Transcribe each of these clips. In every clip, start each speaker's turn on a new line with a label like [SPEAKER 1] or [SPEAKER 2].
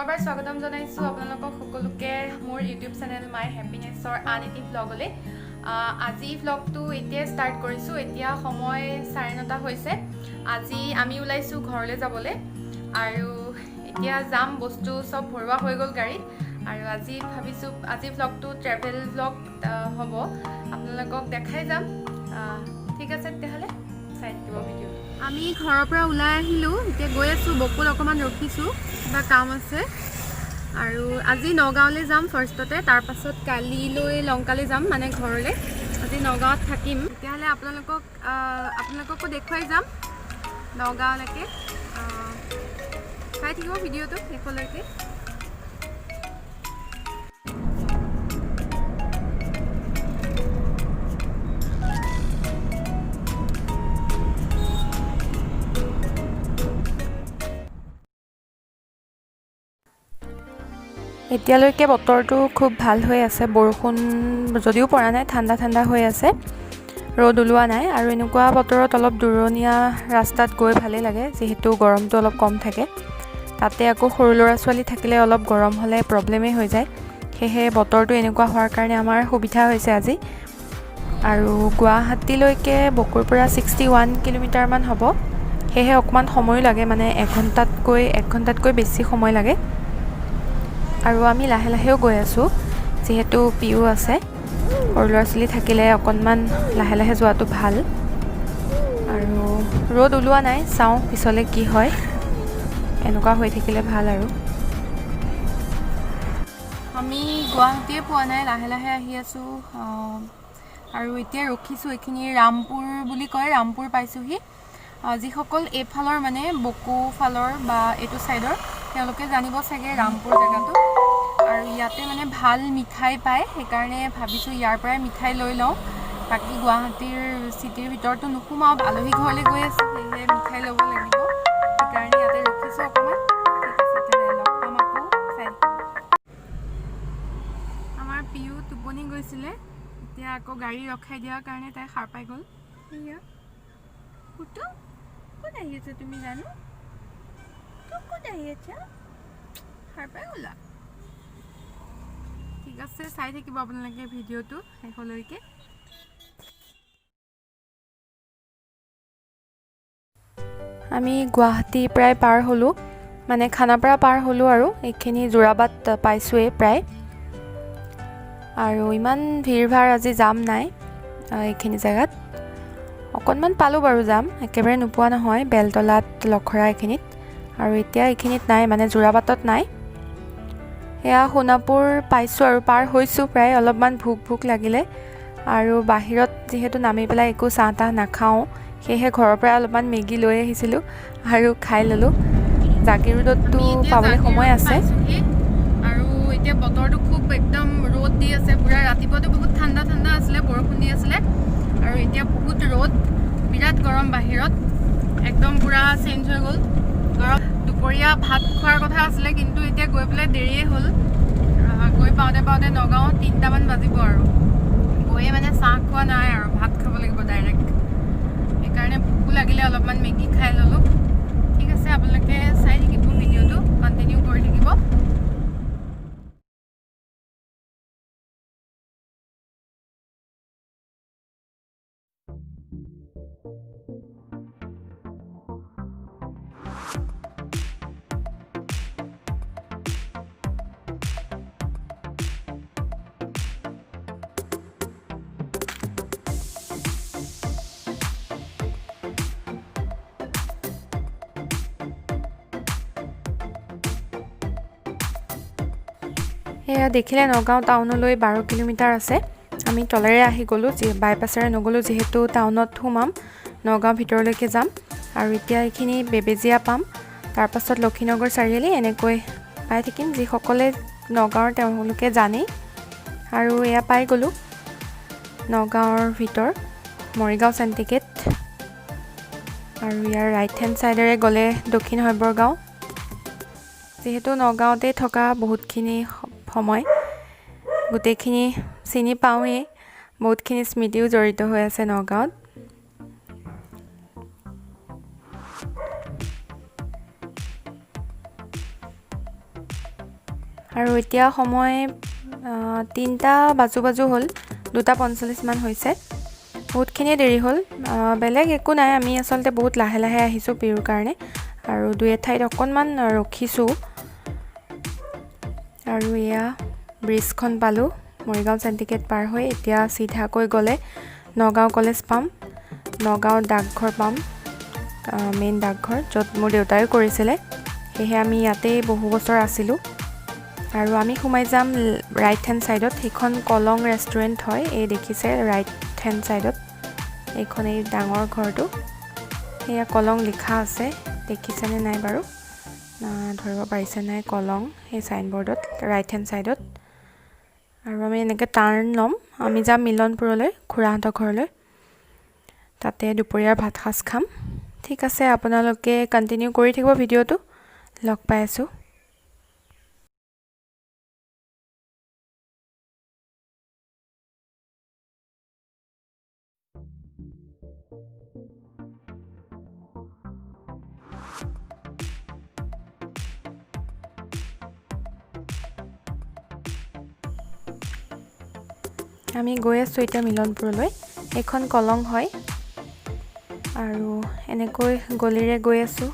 [SPEAKER 1] পুনৰবাৰ স্বাগতম জনাইছোঁ আপোনালোকক সকলোকে মোৰ ইউটিউব চেনেল মাই হেপিনেছৰ আন এটি ভ্লগলৈ। আজি ভ্লগটো এতিয়াই ষ্টাৰ্ট কৰিছোঁ। এতিয়া সময় 9:30 হৈছে। আজি আমি ওলাইছোঁ ঘৰলৈ যাবলৈ আৰু এতিয়া যাম। বস্তু চব ভৰোৱা হৈ গ'ল গাড়ীত। আৰু আজি ভাবিছোঁ আজি ভ্লগটো ট্ৰেভেল ভ্লগ হ'ব, আপোনালোকক দেখাই যাম। ঠিক আছে, তেতিয়াহ'লে চাই থাকিব ভিডিঅ'। আমি ঘৰৰ পৰা ওলাই আহিলোঁ, এতিয়া গৈ আছোঁ। বকুল অকণমান ৰখিছোঁ, কিবা কাম আছে। আৰু আজি নগাঁৱলৈ যাম ফাৰ্ষ্টতে, তাৰপাছত কালিলৈ লংকালৈ যাম, মানে ঘৰলৈ। আজি নগাঁৱত থাকিম। তেতিয়াহ'লে আপোনালোককো দেখুৱাই যাম নগাঁৱলৈকে। চাই থাকিব ভিডিঅ'টো শেষলৈকে। এতিয়ালৈকে বতৰটো খুব ভাল হৈ আছে। বৰষুণ যদিও পৰা নাই, ঠাণ্ডা ঠাণ্ডা হৈ আছে, ৰ'দ ওলোৱা নাই। আৰু এনেকুৱা বতৰত অলপ দূৰণীয়া ৰাস্তাত গৈ ভালেই লাগে, যিহেতু গৰমটো অলপ কম থাকে। তাতে আকৌ সৰু ল'ৰা ছোৱালী থাকিলে অলপ গৰম হ'লে প্ৰব্লেমেই হৈ যায়। সেয়েহে বতৰটো এনেকুৱা হোৱাৰ কাৰণে আমাৰ সুবিধা হৈছে আজি। আৰু গুৱাহাটীলৈকে বকুৰ পৰা 61 কিলোমিটাৰমান হ'ব। সেয়েহে অকণমান সময়ো লাগে, মানে এক ঘণ্টাতকৈ বেছি সময় লাগে। আৰু আমি লাহে লাহেও গৈ আছোঁ, যিহেতু পিউ আছে। সৰু ল'ৰা ছোৱালী থাকিলে অকণমান লাহে লাহে যোৱাটো ভাল। আৰু ৰ'দ ওলোৱা নাই, চাওঁ পিছলৈ কি হয়। এনেকুৱা হৈ থাকিলে ভাল। আৰু আমি গুৱাহাটীয়ে পোৱা নাই, লাহে লাহে আহি আছোঁ। আৰু এতিয়া ৰখিছোঁ, এইখিনি ৰামপুৰ বুলি কয়, ৰামপুৰ পাইছোঁহি। যিসকল এইফালৰ, মানে বকো ফালৰ বা এইটো ছাইডৰ, তেওঁলোকে জানিব চাগে ৰামপুৰ জেগাটো। আৰু ইয়াতে মানে ভাল মিঠাই পায়, সেইকাৰণে ভাবিছোঁ ইয়াৰ পৰাই মিঠাই লৈ লওঁ। বাকী গুৱাহাটীৰ চিটিৰ ভিতৰতো নোসোমাওঁ, আলহী ঘৰলৈ গৈ আছোঁ, সেয়েহে মিঠাই ল'ব লাগিব। সেইকাৰণে ইয়াতে ৰখিছোঁ অকণমান। ঠিক আছে, তেনে লগ পাম আকৌ, চাই থাকিব। আমাৰ পিউ টোপনি গৈছিলে, এতিয়া আকৌ গাড়ী ৰখাই দিয়াৰ কাৰণে তাই সাৰ পাই গ'ল। এয়া পুতু, ক'ত আহি আছা তুমি? জানো তো ক'ত আহি আছা? সাৰ পাই গ'লা। ঠিক আছে, চাই থাকিব আপোনালোকে ভিডিঅ'টো শেষলৈকে। আমি গুৱাহাটী প্ৰায় পাৰ হ'লোঁ, মানে খানাপাৰা পাৰ হ'লোঁ আৰু এইখিনি যোৰাবাট পাইছোঁৱেই প্ৰায়। আৰু ইমান ভিৰ ভাৰ আজি জাম নাই এইখিনি জেগাত। অকণমান পালোঁ বাৰু জাম, একেবাৰে নোপোৱা নহয়, বেলতলাত, লখৰা এইখিনিত। আৰু এতিয়া এইখিনিত নাই, মানে যোৰাবাটত নাই। এয়া সোণাপুৰ পাইছোঁ আৰু পাৰ হৈছোঁ প্ৰায়। অলপমান ভোক ভোক লাগিলে আৰু বাহিৰত যিহেতু নামি পেলাই একো চাহ তাহ নাখাওঁ, সেয়েহে ঘৰৰ পৰাই অলপমান মেগী লৈ আহিছিলোঁ আৰু খাই ল'লোঁ। জাগিৰোডততো পাবলৈ সময় আছে। আৰু এতিয়া বতৰটো খুব একদম ৰ'দ দি আছে পূৰা। ৰাতিপুৱাটো বহুত ঠাণ্ডা ঠাণ্ডা আছিলে, বৰষুণ দি আছিলে, আৰু এতিয়া বহুত ৰ'দ, বিৰাট গৰম বাহিৰত, একদম পূৰা চেঞ্জ হৈ গ'ল গৰম। দুপৰীয়া ভাত খোৱাৰ কথা আছিলে, কিন্তু এতিয়া গৈ পেলাই দেৰিয়ে হ'ল। গৈ পাওঁতে পাওঁতে নগাঁও 3টামান বাজিব। আৰু গৈয়ে মানে চাহ খোৱা নাই আৰু ভাত খাব লাগিব ডাইৰেক্ট। সেইকাৰণে ভোকো লাগিলে, অলপমান মেগী খাই ল'লোঁ। ঠিক আছে, আপোনালোকে চাই থাকিব ভিডিঅ'টো, কণ্টিনিউ কৰি থাকিব। এয়া দেখিলে, নগাঁও টাউনলৈ 12 কিলোমিটাৰ আছে। আমি তলেৰে আহি গ'লোঁ, যি বাইপাছেৰে নগ'লোঁ, যিহেতু টাউনত সোমাম, নগাঁও ভিতৰলৈকে যাম। আৰু এতিয়া এইখিনি বেবেজীয়া পাম, তাৰপাছত লক্ষীনগৰ চাৰিআলি, এনেকৈ পাই থাকিম। যিসকলে নগাঁৱৰ, তেওঁলোকে জানেই। আৰু এয়া পাই গ'লোঁ নগাঁৱৰ ভিতৰ মৰিগাঁও চেণ্টিগেট। আৰু ইয়াৰ ৰাইট হেণ্ড ছাইডেৰে গ'লে দক্ষিণ হয়বৰগাঁও। যিহেতু নগাঁৱতেই থকা বহুতখিনি সময়, গোটেইখিনি চিনি পাওঁৱেই, বহুতখিনি স্মৃতিও জড়িত হৈ আছে নগাঁৱত। আৰু এতিয়া সময় 3টা বাজু বাজু হ'ল, 2:45মান হৈছে। বহুতখিনিয়ে দেৰি হ'ল। বেলেগ একো নাই, আমি আচলতে বহুত লাহে লাহে আহিছোঁ পিউৰ কাৰণে আৰু দুই এঠাইত অকণমান ৰখিছোঁ। আৰু এয়া ব্ৰিজখন পালোঁ, মৰিগাঁও চেণ্টিকেট পাৰ হৈ এতিয়া চিধাকৈ গ'লে নগাঁও কলেজ পাম, নগাঁও ডাকঘৰ পাম, মেইন ডাকঘৰ য'ত মোৰ দেউতায়ো কৰিছিলে। সেয়েহে আমি ইয়াতেই বহু বছৰ আছিলোঁ। আৰু আমি সোমাই যাম ৰাইট হেণ্ড ছাইডত, সেইখন কলং ৰেষ্টুৰেণ্ট হয়। এই দেখিছে ৰাইট হেণ্ড ছাইডত এইখন এই ডাঙৰ ঘৰটো, সেয়া কলং লিখা আছে, দেখিছেনে নাই বাৰু, ধৰিব পাৰিছে নাই কলং সেই চাইনবৰ্ডত ৰাইট হেণ্ড ছাইডত। আৰু আমি এনেকৈ টাৰ্ণ ল'ম, আমি যাম মিলনপুৰলৈ, খুৰাহঁতৰ ঘৰলৈ, তাতে দুপৰীয়াৰ ভাত সাঁজ খাম। ঠিক আছে, আপোনালোকে কণ্টিনিউ কৰি থাকিব ভিডিঅ'টো, লগ পাই আছোঁ। আমি গৈ আছোঁ এতিয়া মিলনপুৰলৈ। এইখন কলং হয় আৰু এনেকৈ গলিৰে গৈ আছোঁ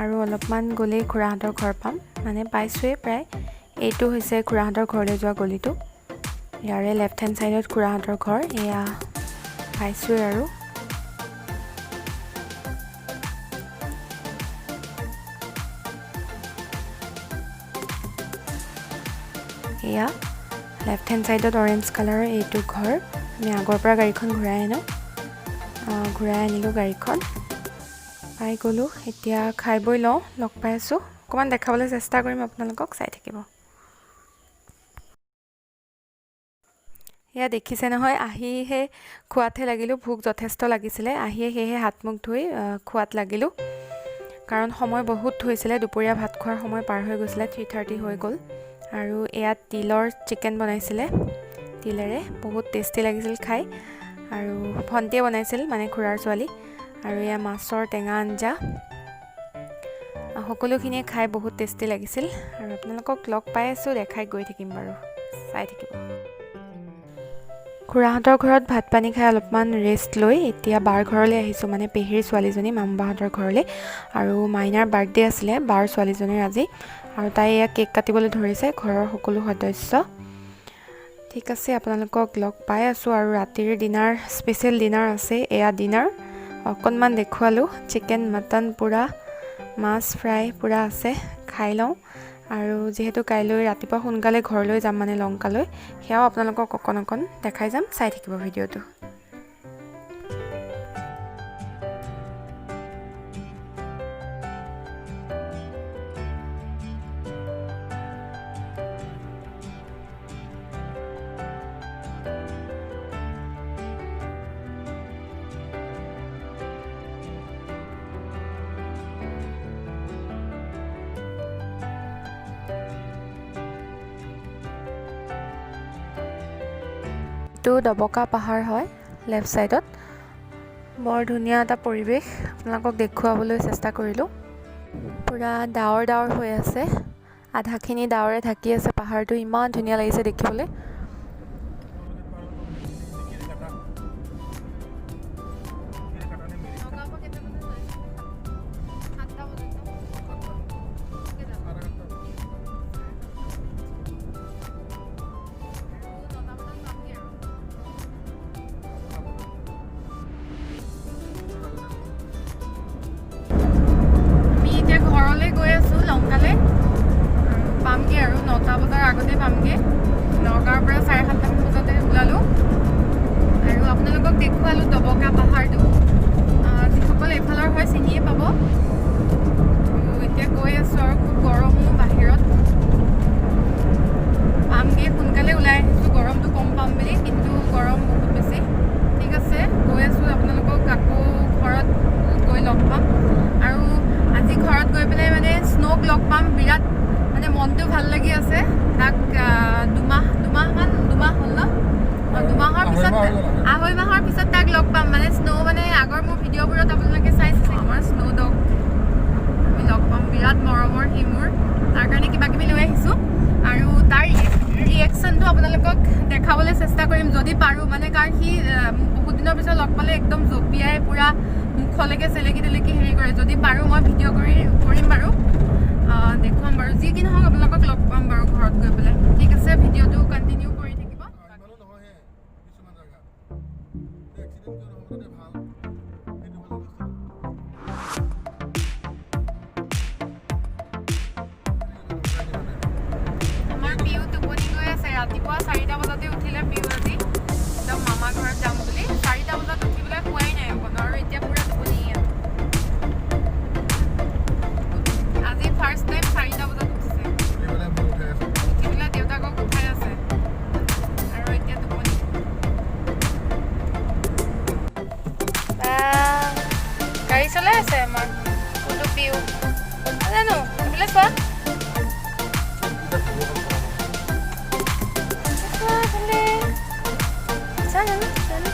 [SPEAKER 1] আৰু অলপমান গ'লেই খুৰাহঁতৰ ঘৰ পাম, মানে পাইছোঁৱেই প্ৰায়। এইটো হৈছে খুৰাহঁতৰ ঘৰলৈ যোৱা গলিটো, ইয়াৰে লেফ্ট হেণ্ড ছাইডত খুৰাহঁতৰ ঘৰ, এয়া পাইছোঁৱেই আৰু। এয়া লেফ্ট হেণ্ড ছাইডত অৰেঞ্জ কালাৰৰ এইটো ঘৰ। আমি আগৰ পৰা গাড়ীখন ঘূৰাই আনো, ঘূৰাই আনিলোঁ গাড়ীখন, পাই গ'লোঁ। এতিয়া খাই বৈ লওঁ, লগ পাই আছোঁ। অকণমান দেখাবলৈ চেষ্টা কৰিম আপোনালোকক, চাই থাকিব। এয়া দেখিছে নহয়, আহিহে খোৱাতহে লাগিলোঁ, ভোক যথেষ্ট লাগিছিলে। আহিয়ে সেয়েহে হাত মুখ ধুই খোৱাত লাগিলোঁ, কাৰণ সময় বহুত হৈছিলে, দুপৰীয়া ভাত খোৱাৰ সময় পাৰ হৈ গৈছিলে, 3:30 হৈ গ'ল। আৰু এয়া তিলৰ চিকেন বনাইছিলে, তিলেৰে বহুত টেষ্টি লাগিছিল খাই। আৰু ভণ্টিয়ে বনাইছিল, মানে খুৰাৰ ছোৱালী। আৰু এয়া মাছৰ টেঙা আঞ্জা, সকলোখিনিয়ে খাই বহুত টেষ্টি লাগিছিল। আৰু আপোনালোকক লগ পাই আছোঁ, দেখাই গৈ থাকিম বাৰু, চাই থাকিব। খুৰাহঁতৰ ঘৰত ভাত পানী খাই অলপমান ৰেষ্ট লৈ এতিয়া বাৰ ঘৰলৈ আহিছোঁ, মানে পেহীৰ ছোৱালীজনী মামবাহঁতৰ ঘৰলৈ। আৰু মাইনাৰ বাৰ্থডে আছিলে, বাৰ ছোৱালীজনীৰ আজি। আৰু তাই এয়া কেক কাটিবলৈ ধৰিছে, ঘৰৰ সকলো সদস্য। ঠিক আছে, আপোনালোকক লগ পাই আছোঁ। আৰু ৰাতিৰ ডিনাৰ, স্পেচিয়েল ডিনাৰ আছে, এয়া ডিনাৰ অকণমান দেখুৱালোঁ। চিকেন মটন পূৰা, মাছ ফ্ৰাই পূৰা আছে, খাই লওঁ। আৰু যিহেতু কাইলৈ ৰাতিপুৱা সোনকালে ঘৰলৈ যাম, মানে লংকালৈ, সেয়াও আপোনালোকক অকণ অকণ দেখাই যাম, চাই থাকিব ভিডিঅ'টো। এইটো ডবকা পাহাৰ হয় লেফ্ট ছাইডত, বৰ ধুনীয়া এটা পৰিৱেশ, আপোনালোকক দেখুৱাবলৈ চেষ্টা কৰিলোঁ। পূৰা ডাৱৰ ডাৱৰ হৈ আছে, আধাখিনি ডাৱৰে ঢাকি আছে পাহাৰটো, ইমান ধুনীয়া লাগিছে দেখিবলৈ। ঘৰলৈ গৈ আছোঁ লংকালৈ, আৰু পামগৈ আৰু 9টা বজাৰ আগতে পামগৈ। নগাঁৱৰ পৰা 7:30মান বজাতে ওলালোঁ। আৰু আপোনালোকক দেখুৱালোঁ ডবকা পাহাৰটো, যিসকল এইফালৰ হয় চিনিয়ে পাব। আৰু এতিয়া গৈ আছোঁ আৰু খুব গৰমো বাহিৰত, পামগৈ সোনকালে ওলাই আহিছোঁ, গৰমটো কম পাম বুলি, কিন্তু গৰম বহুত বেছি। ঠিক আছে, গৈ আছোঁ, আপোনালোকক আকৌ ঘৰত গৈ লগ পাম। আৰু আজি ঘৰত গৈ পেলাই মানে স্ন'ক লগ পাম, বিৰাট মানে মনটো ভাল লাগি আছে। তাক দুমাহ হ'ল ন, দুমাহৰ পিছত, 2.5 মাহৰ পিছত তাক লগ পাম। মানে স্ন' মানে আগৰ মোৰ ভিডিঅ'বোৰত আপোনালোকে চাইছে, আমাৰ স্ন' ডগ আমি লগ পাম, বিৰাট মৰমৰ সি মোৰ। তাৰ কাৰণে কিবা কিবি লৈ আহিছোঁ আৰু তাৰ ৰিয়েকশ্যনটো আপোনালোকক দেখাবলৈ চেষ্টা কৰিম যদি পাৰোঁ মানে, কাৰণ সি বহুত দিনৰ পিছত লগ পালে একদম জঁপিয়াই পূৰা মুখলৈকে চেলেকি তেলেকি হেৰি কৰে। যদি পাৰোঁ মই ভিডিঅ' কৰিম বাৰু, দেখুৱাম বাৰু। যি কি নহওক, আপোনালোকক লগ পাম বাৰু ঘৰত গৈ পেলাই। ঠিক আছে, ভিডিঅ'টো কণ্টিনিউ কৰি থাকিব।
[SPEAKER 2] ইমানো নহয়হে কিছুমান জেগাত এক্সিডেণ্ট কিয় নহ'ব? তাতে ভাল সেইটো ভাল ৰাস্তাটো।
[SPEAKER 1] আমাৰ পিউ টোপনি গৈ আছে। ৰাতিপুৱা 4টা বজাতে উঠিলে পিউ আজি, একদম মামা ঘৰত যাম বুলি। 4টা বজাত উঠি পেলাই শোৱাই নাই অকণো আৰু এতিয়া পূৰা টোপনি। আজি ফাৰ্ষ্ট টাইম 4টা বজাত উঠিছে।
[SPEAKER 2] উঠি পেলাই মোক উঠাই আছে।
[SPEAKER 1] উঠি পেলাই দেউতাকক উঠাই আছে আৰু এতিয়া টোপনি। গাড়ী চলাই আছে আমাৰ কোনটো পিউ নাজানো। এইফালে চোৱা। চোৱা এইফালে। চোৱা জানো, জানো।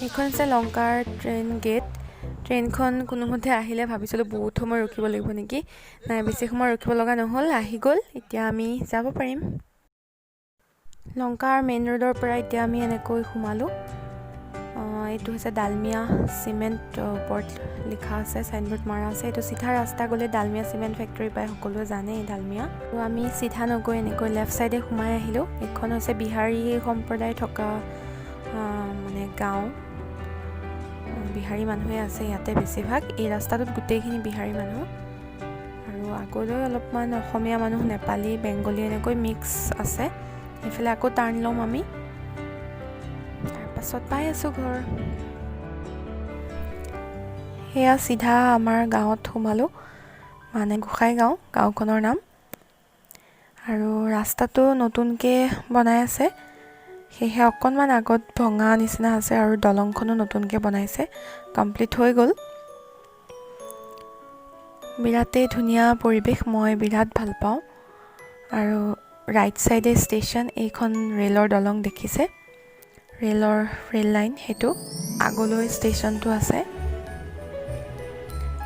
[SPEAKER 1] এইখন হৈছে লংকাৰ ট্ৰেইন গেট। ট্ৰেইনখন কোনোমতে আহিলে। ভাবিছিলোঁ বহুত সময় ৰখিব লাগিব নেকি। নাই, বেছি সময় ৰখিব লগা নহ'ল, আহি গ'ল। এতিয়া আমি যাব পাৰিম। লংকাৰ মেইন ৰোডৰ পৰা এতিয়া আমি এনেকৈ সোমালোঁ। এইটো হৈছে ডালমিয়া চিমেণ্ট, ওপৰত লিখা আছে, চাইনবোৰ্ড মাৰা আছে। এইটো চিধা ৰাস্তা গ'লে ডালমিয়া চিমেণ্ট ফেক্টৰী পায়, সকলোৱে জানে এই ডালমিয়া। আৰু আমি চিধা নগৈ এনেকৈ লেফ্ট ছাইডে সোমাই আহিলোঁ। এইখন হৈছে বিহাৰী সম্প্ৰদায় থকা মানে গাঁও। বিহাৰী মানুহে আছে ইয়াতে বেছিভাগ। এই ৰাস্তাটোত গোটেইখিনি বিহাৰী মানুহ আৰু আগলৈ অলপমান অসমীয়া মানুহ, নেপালী, বেংগলী এনেকৈ মিক্স আছে। এইফালে আকৌ টাৰ্ণ ল'ম আমি, তাৰপাছত পাই আছোঁ ঘৰ। সেয়া চিধা আমাৰ গাঁৱত সোমালোঁ, মানে গোসাঁই গাঁও গাঁওখনৰ নাম। আৰু ৰাস্তাটো নতুনকৈ বনাই আছে, সেয়েহে অকণমান আগত ভঙা নিচিনা আছে আৰু দলংখনো নতুনকৈ বনাইছে, কমপ্লিট হৈ গ'ল। বিৰাটেই ধুনীয়া পৰিৱেশ, মই বিৰাট ভাল পাওঁ। আৰু ৰাইট ছাইডে ষ্টেচন। এইখন ৰেলৰ দলং দেখিছে, ৰেলৰ ৰেল লাইন সেইটো। আগলৈ ষ্টেচনটো আছে।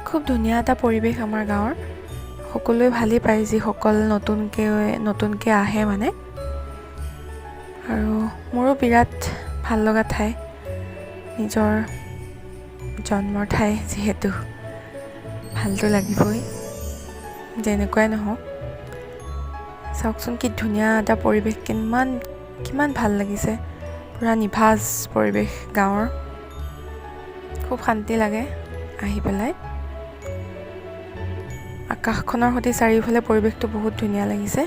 [SPEAKER 1] খুব ধুনীয়া এটা পৰিৱেশ আমাৰ গাঁৱৰ। সকলোৱে ভালেই পায়, যিসকল নতুনকৈ নতুনকৈ আহে মানে। আৰু মোৰো বিৰাট ভাল লগা ঠাই, নিজৰ জন্মৰ ঠাই যিহেতু ভালতো লাগিবই, যেনেকুৱাই নহওক। চাওকচোন কি ধুনীয়া এটা পৰিৱেশ, কিমান কিমান ভাল লাগিছে। পূৰা নিভাঁজ পৰিৱেশ গাঁৱৰ, খুব শান্তি লাগে আহি পেলাই। আকাশখনৰ সৈতে চাৰিওফালে পৰিৱেশটো বহুত ধুনীয়া লাগিছে।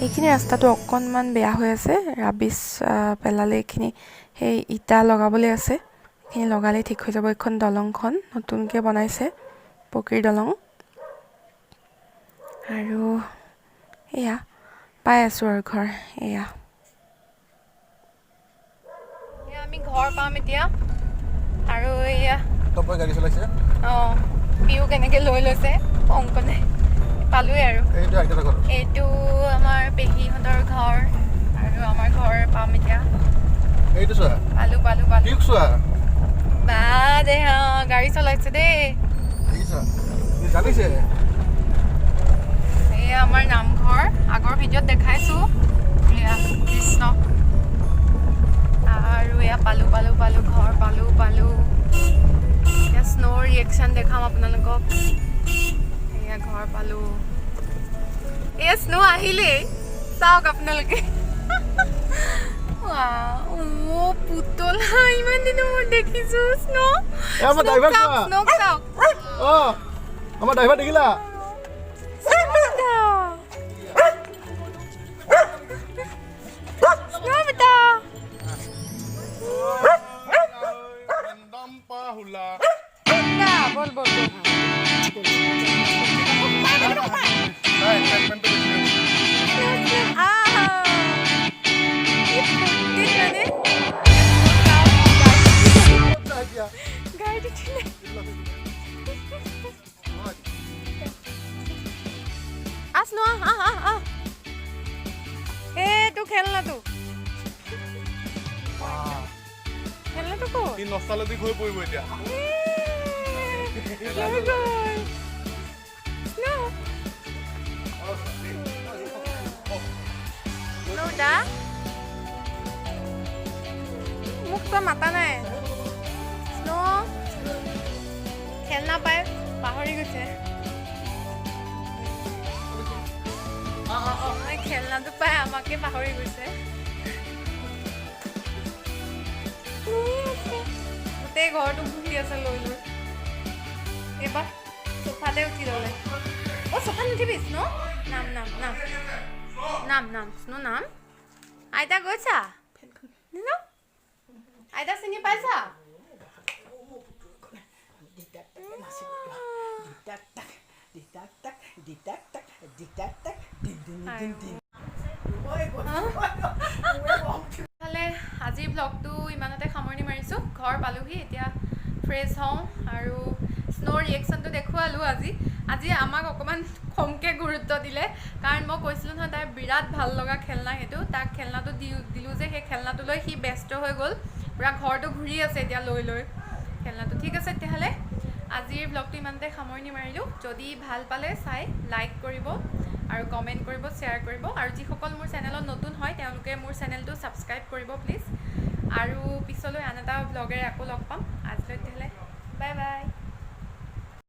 [SPEAKER 1] এইখিনি ৰাস্তাটো অকণমান বেয়া হৈ আছে, ৰাবিছ পেলালে। এইখিনি সেই ইটা লগাবলৈ আছে, এইখিনি লগালেই ঠিক হৈ যাব। এইখন দলংখন নতুনকৈ বনাইছে, পকীৰ দলং। আৰু এয়া পাই আছোঁ আৰু ঘৰ এয়া। আমি ঘৰ পাম এতিয়া আৰু এয়া।
[SPEAKER 2] তপই গাড়ী চলাইছে।
[SPEAKER 1] অঁ, পিউ কেনেকৈ লৈ লৈছে অংকনে। পালোৱে আৰু।
[SPEAKER 2] এইটো আইতাৰ ঘৰ।
[SPEAKER 1] এইটো আমাৰ পেহীহঁতৰ ঘৰ আৰু আমাৰ ঘৰ পাম এতিয়া।
[SPEAKER 2] এইটো চোৱা।
[SPEAKER 1] পালো, পালো, পালো।
[SPEAKER 2] পিউক চোৱা।
[SPEAKER 1] বা দেহা, গাড়ী চলাইছে দেই।
[SPEAKER 2] দেখিছা, জানিছে।
[SPEAKER 1] এয়া আমাৰ নামঘৰ, আগৰ ভিডিঅ'ত দেখাইছোঁ। এয়া কৃষ্ণ। আৰু এয়া পালোঁ, পালোঁ, পালোঁ, ঘৰ পালোঁ, পালোঁ। এতিয়া স্ন'ৰ ৰিয়েকশ্যন দেখাম আপোনালোকক। এয়া ঘৰ পালোঁ। এয়া স্ন' আহিলেই, চাওক আপোনালোকে। অ' পুতলা, ইমান দিনৰ মূৰত দেখিছোঁ স্ন'।
[SPEAKER 2] এই আমাৰ ড্ৰাইভাৰ চোৱা।
[SPEAKER 1] স্ন'ক চাওক।
[SPEAKER 2] অঁ, আমাৰ ড্ৰাইভাৰ দেখিলা?
[SPEAKER 1] বেটা, স্ন' বেটা। বল বল বল। আহা, কি ফূৰ্তিত মানে গাড়ীত উঠিলে। আহ স্ন', আহ আহ আহ আহ। এই তোৰ খেলনাটো, খেলনাটো। খেলনাটো ক'ত?
[SPEAKER 2] সি নষ্টালজিক হৈ পৰিব এতিয়া।
[SPEAKER 1] হৈ গ'ল। স্ন', স্ন' দা, মোক তই মাতা নাই। স্ন' খেলনা পাই পাহৰি গৈছে। মানে খেলনাটো পাই আমাকে পাহৰি গৈছে। গোটেই ঘৰটো ঘূৰি আছে লৈ লৈ। এইবাৰ চোফাতে উঠি ল'লে। অ' চোফাত নুঠিবি স্ন'। নাম, নাম, নাম, নাম, নাম, স্ন' নাম। আইতা গৈছা ন? আইতা চিনি পাইছা?
[SPEAKER 3] দিতাক তাক নাচিব, দিতাক তাক দিতাক তাক দিতাক তাক দিতাক তাক দিন দিন দিন দিন।
[SPEAKER 1] তেতিয়াহ'লে আজিৰ ভ্লগটো ইমানতে সামৰণি মাৰিছোঁ। ঘৰ পালোহি, এতিয়া ফ্ৰেছ হওঁ। আৰু স্ন'ৰ ৰিয়েকশ্যনটো দেখুৱালোঁ আজি। আজি আমাক অকণমান কমকৈ গুৰুত্ব দিলে, কাৰণ মই কৈছিলোঁ নহয়, তাৰ বিৰাট ভাল লগা খেলনা সেইটো। তাক খেলনাটো দি দিলোঁ যে, সেই খেলনাটো লৈ সি ব্যস্ত হৈ গ'ল। পূৰা ঘৰটো ঘূৰি আছে এতিয়া লৈ লৈ খেলনাটো। ঠিক আছে তেতিয়াহ'লে, আজিৰ ভ্লগটো ইমানতে সামৰণি মাৰিলোঁ। যদি ভাল পালে চাই, লাইক কৰিব আৰু কমেণ্ট কৰিব, শ্বেয়াৰ কৰিব। আৰু যিসকল মোৰ চেনেলত নতুন হয়, তেওঁলোকে মোৰ চেনেলটো ছাবস্ক্ৰাইব কৰিব প্লিজ। আৰু পিছলৈ আন এটা ভ্লগেৰে আকৌ লগ পাম। আজিলৈ তেতিয়াহ'লে বাই বাই।